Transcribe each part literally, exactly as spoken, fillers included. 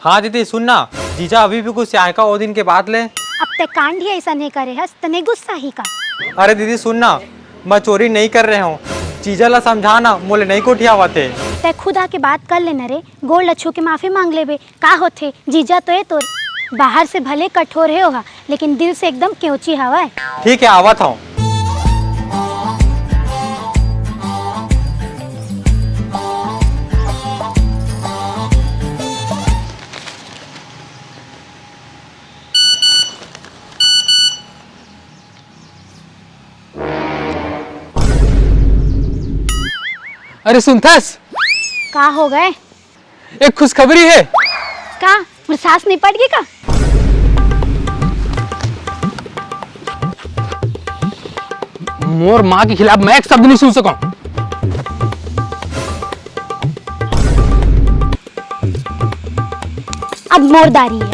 हाँ दीदी, सुन ना, जीजा अभी भी गुस्साए का ओ दिन के बात ले। अब ते कांड ही ऐसा नहीं करे हस, त नहीं गुस्सा ही का? अरे दीदी सुन ना, मैं चोरी नहीं कर रहे हूँ। जीजा ला समझा ना, मोले नहीं गोठियावत हे। ते खुद आके बात कर लेना रे, गोड़ ला छू के माफी मांग लेबे, का होथे? जीजा तो ए तोर, बाहर से भले कठोर हे ओहा, लेकिन दिल से एकदम केवची हवय। ठीक है, आवत हूँ। अरे सुनथस? का हो गए? एक खुशखबरी है। का? मोर सांस निपट गे का? मोर माँ के खिलाफ मैं एक शब्द नहीं सुन सकूं। अब मोर दारी है।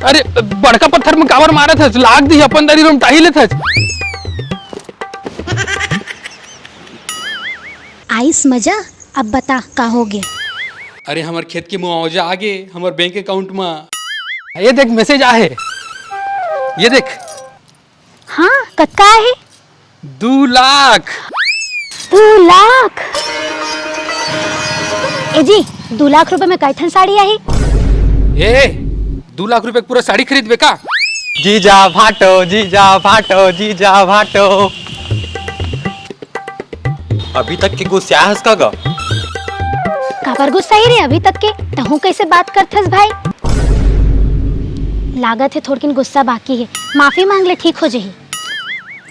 अरे, बड़का पत्थर में काबर मारत हस? लाग दी अपन दारी रोम टाही लेत हस। आइस मजा। अब बता, का हो गे? अरे, हमर खेत के मुआवजा आ गे हमर बैंक अकाउंट मा। ये देख, मैसेज आ हे। ये देख। हाँ, कतका आहे? दू लाख। दू लाख? ए जी, दू लाख रुपए में कई ठन साड़ी आही? ए, दू लाख रुपए के पूरा साड़ी खरीदबे का? जीजा भाटो, जीजा भाटो, जीजा भाटो। अभी तक के गुस्सा हस का गा? काबर गुस्सा ही रे अभी तक के? तहूँ कैसे बात करथस भाई? लागत है थोड़किन गुस्सा बाकी है, माफी मांग ले, ठीक हो जाही।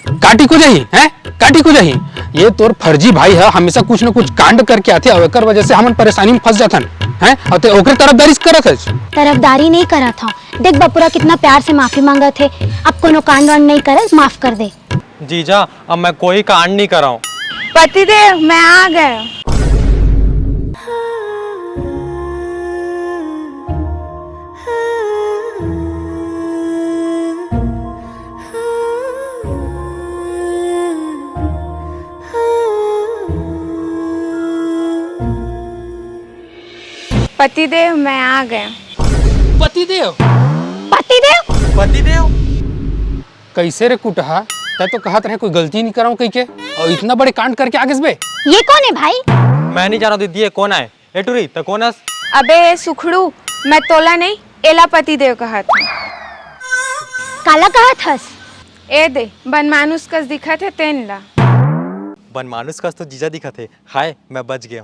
का ठीक हो जाही, हैं? का ठीक हो जाही? ये तोर फर्जी भाई ह, हमेशा कुछ न कुछ कांड करके आथे, अउ एकर वजह से हमन परेशानी में फंस जाथन, हैं? अउ ते ओकरे तरफदारी करत हस। तरफदारी नहीं करत हूँ। देख बपुरा कितना प्यार से माफी मांगत है, अब कोनो कांड वांड नहीं करत, माफ कर दे। जीजा, अब मैं कोई कांड नहीं कराऊं। पतिदेव, मैं आ गया। पतिदेव, मैं आ गया। पतिदेव? पतिदेव? पतिदेव? कैसे रे कुटहा, तै तो कहत रहे कोई गलती नहीं कराऊं कहिके, अउ इतना बड़े कांड करके आ गेस बे। ये कौन है भाई? मैं नहीं जानव दीदी, ये कौन आय? ए टुरी, तै कौन अस? अबे ए सुखड़ू, मैं तोला नहीं, एला पतिदेव कहत हूँ। काला कहत हस? ए दे, बनमानुस कस दिखत हे तेन ला। बनमानुस कस तो जीजा दिखत हे। हाय, मैं बच गया।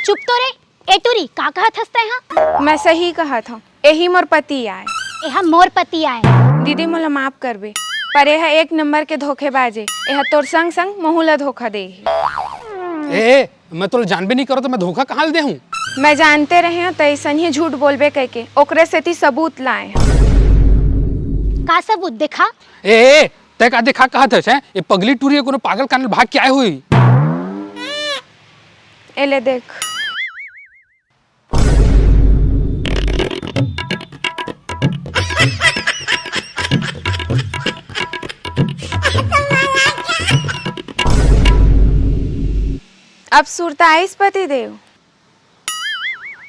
चुप तो रे, ए टुरी, का कहत हस तैं हा? मैं सही कहत हूँ, एही मोर पति आय। एहा मोर पति आय। दीदी, मोला माफ करबे, पर एहा एक नंबर के धोखेबाज ए। एहा तोर संग संग महू ला धोखा दे हे। ए, ए, मैं तोला जानबे नहीं करो तो मैं धोखा कहाँ ले दे हूँ? मैं जानते रहे हूँ, तैं अइसनही झूठ बोलबे कहिके, ओकरे सेती सबूत लाए हूँ। का सबूत देखा? ए, ए, तैं का देखा कहत हस, हैं? ये पगली टुरी कोनो पागल खाना भाग के आए हुई। ए ले देख। अब सुरता आइस पति देव।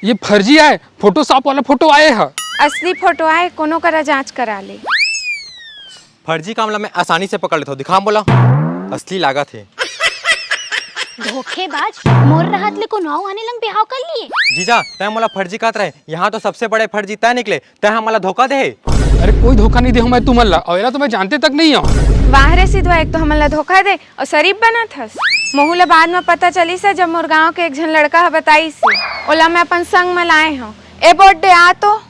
ये फर्जी आय, फोटोशॉप वाला फोटो आए ह। असली फोटो आय, कोनो करा जांच करा ले। फर्जी काम ला मैं आसानी से पकड़ लेथव, दिखा मोला, असली लागत हे। धोखेबाज, मोर रहत ले कोनो अउ आने लंग बिहाव कर लिए। जीजा, तैं मोला फर्जी कहत रहे, यहाँ तो सबसे बड़े फर्जी तैं निकले, तैं हमन ला धोखा दे हे। अरे कोई धोखा नहीं दे हूँ मैं तुमन ला, अउ एला तो मैं जानते तक नहीं हूँ। वाह रे सिधवा, एक तो हमन ला धोखा दे अउ शरीफ बनत हस। महू ला बाद में पता चलिस हे, जब मोर गांव के एक झन लड़का ह बताइस हे, ओला मैं अपन संग में लाए हूँ। ए बोड्डे, आ तो।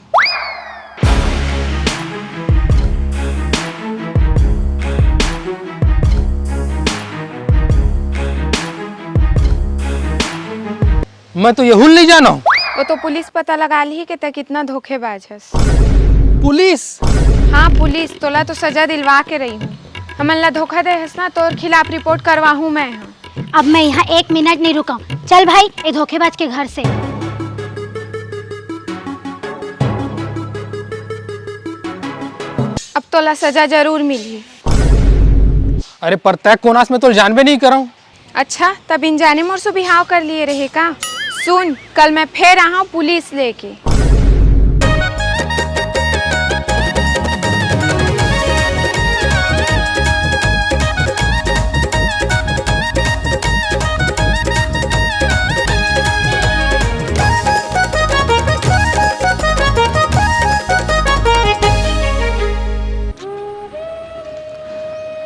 मैं तो यहू ल नहीं जानव। वो तो पुलिस पता लगा ली कि तैं कितना धोखेबाज हस। पुलिस? हाँ पुलिस, तोला तो सजा दिलवा के रही हूँ। हमन ला धोखा दे हस ना, तोर खिलाफ रिपोर्ट करवाहूँ मैं ह। अब मैं यहाँ एक मिनट नहीं रुकव। चल भाई, ए धोखेबाज के घर से। अब तोला सजा जरूर मिलही। अरे पर तैं कोन अस, मैं तोला जानबे नहीं करव। अच्छा, त बिन जाने मोर से बिहाव कर लिए रहे का? सुन, कल मैं फेर आहूं पुलिस लेके।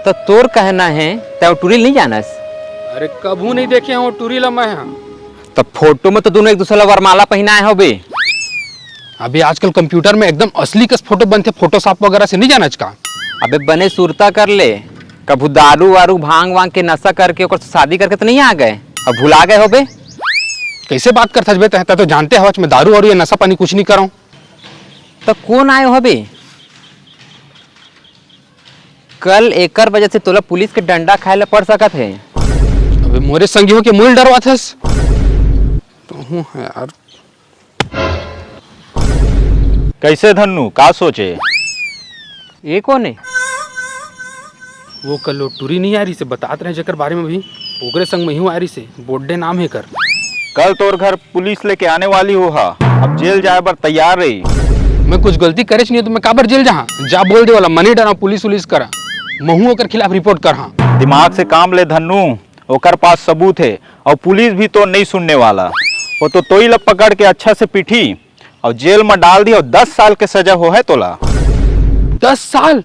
त तोर कहना हे, तैं ओ टूरी ल नइ जानस? अरे, कभू नइ देखे हंव टूरी ला मैं ह। त फोटो में तो दूनों एक दूसर ला वरमाला पहिनाए होबे। अबे, आजकल computer में एकदम असली कस फोटो बनथे, Photoshop वगैरह से, नइ जानच का? अबे, बने सुरता कर ले, कभू दारू वारू, भांग वांग के नशा करके ओकर से शादी करके तो नइ आ गए, अब भुला गए होबे। कइसे बात करथस बे तैं? तैं तो जानते हवच, मैं दारू वारू या नशा पानी कुछ नइ करंव। त कोन आए होबे? कल एकर वजह से तोला पुलिस के डंडा खाए ला पड़ सकत हे। अबे, मोरे संगी होके मोला डरवाथस। तहूं ह यार। कइसे धन्नू, का सोचे? ये कोन हे? वो कल वो टूरी नइ आय रिहिसे, बतात रहेंव जेकर बारे में भी, ओकरे संग में ही आय रिहिसे, बोड्डे नाम हे एकर। कल तोर घर पुलिस लेके आने वाली हो हा, अब जेल जाए बर तैयार रही। मैं कुछ गलती करेच नइ हंव त मैं काबर जेल जाहूं? जा बोल दे ओला, मैं नइ डरंव पुलिस उलिस करा, महूं ओकर खिलाफ रिपोर्ट करहूं। दिमाग से काम ले धन्नू, ओकर पास सबूत हे, अउ पुलिस भी तो नइ सुनने वाला। वो तो तोई ला पकड़ के अच्छा से पीटही अउ जेल में डाल दिही अउ दस साल के सजा होही तोला। दस साल?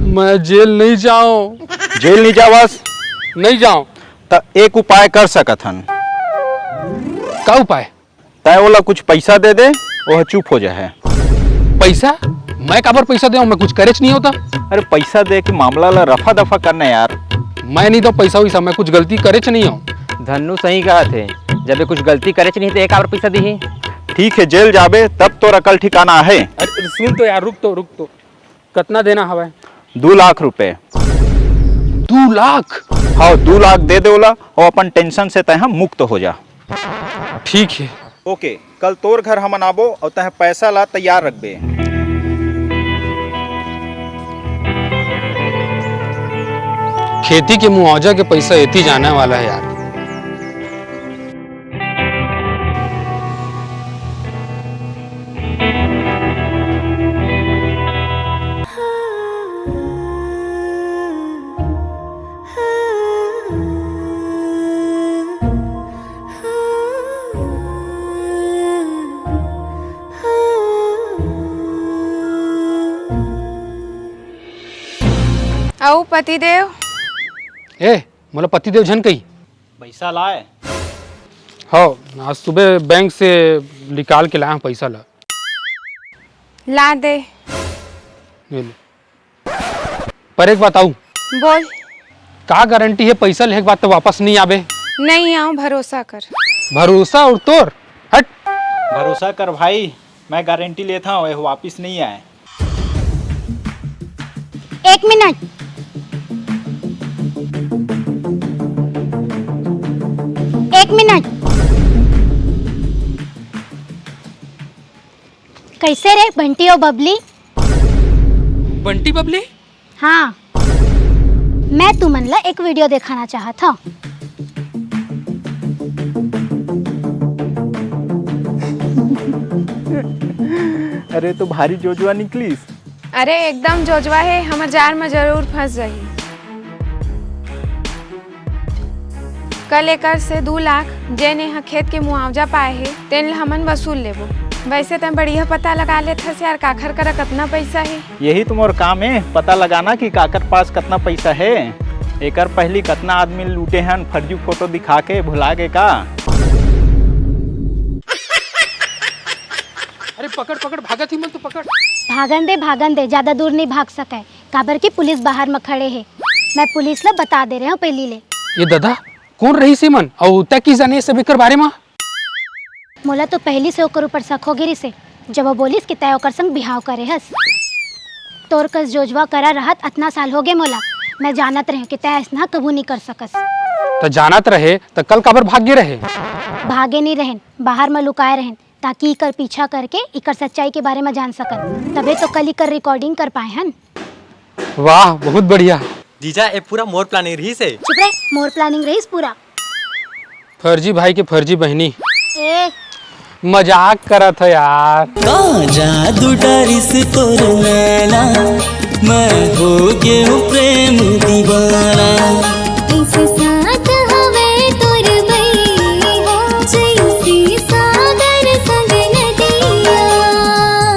मैं जेल नइ जांव। जेल नइ जावस? नइ जांव। त एक उपाय कर सकत हन। का उपाय? तैं ओला कुछ पइसा दे दे, वो चुप हो जाए। पइसा? मैं काबर पइसा देंव? मैं कुछ करेच नइ हंव त। अरे, पइसा दे के मामला ला रफा दफा करना यार। मैं नइ देंव पइसा वइसा, मैं कुछ गलती करेच नइ हंव। धन्नू सही कहत हे, जब ये कुछ गलती करेच नइ हे त ये काबर पइसा दिही? ठीक हे, जेल जाबे तब तोर अकल ठिकाना हे। अरे सुन तो यार, रुक तो, रुक तो। कतना देना हवय? दू लाख रुपए। दू लाख? हव, दू लाख दे दे ओला, अउ अपन tension से तैं ह मुक्त हो जा। ठीक हे। OK, कल तोर घर हमन आबो अउ तैं पैसा ला तैयार रखबे। खेती के मुआवजा के पैसा एती जाने वाला हे यार। अउ पतिदेव? ए, मोला पतिदेव झन कही। पैसा लाए? हव, आज सुबह बैंक से निकाल के लाए हंव पैसा ला। ला दे। ये ले। पर एक बात अउ। बोल। का गारंटी हे पैसा लेहे के बाद तो वापस नइ आबे? नइ आंव, भरोसा कर। भरोसा अउ तोर? हट। भरोसा कर भाई, मैं गारंटी लेत हंव, ये वापिस नइ आए। एक मिनट, एक मिनट। कइसे रे बंटी अउ बबली? बंटी बबली? हाँ, मैं तुमन ला एक video देखाना चाहत हंव। अरे, तो भारी जोजवा निकलिस। अरे, एकदम जोजवा हे, हमर जाल म जरूर फंस जाही। कल एकर से दू लाख, जेन एह खेत के मुआवजा पाए हे, तेन ल हमन वसूल लेबो। वैसे तैं बढ़िया पता लगा लेथस यार, काखर करा कतना पइसा हे। यही तो मोर काम हे, पता लगाना कि काकर पास कतना पइसा हे। एकर पहिली कतना आदमी ल लूटे हन, फर्जी फोटो दिखा के, भुला गे का? अरे पकड़, पकड़, भागत ही मन तो पकड़। भागन दे, भागन दे, जादा दूर नइ भाग सकय, काबर कि पुलिस बाहर म खड़े हे। मैं पुलिस ल बता दे रहे हंव पहिली ले। ए ददा, कोन रहिस ए मन? अउ तैं कइसे जाने ए सब एकर बारे म? मोला तो पहिली से ओकर ऊपर शक हो गे रिहिसे, जब वो बोलिस कि तैं ओकर संग बिहाव करे हस। तोर कस जोजवा करा रहत अतना साल हो गे मोला, मैं जानत रहेंव कि तैं अइसना कभू नइ कर सकस। त जानत रहे, त कल काबर भाग गे रहे? भागे नइ रहेन, बाहर म लुकाए रहेन, ताकि इकर पीछा करके इकर सच्चाई के बारे म जान सकन। तभे तो कल इकर recording कर पाए हन। वाह, बहुत बढ़िया। जीजा, ए पूरा मोर planning रहिस हे। चुप रह, मोर planning रहिस पूरा। फर्जी भाई के फर्जी बहिनी। ए, मजाक करत हो यार। का जादू डारिस तोर नैना, मैं हो गेहूं प्रेम दीवाना।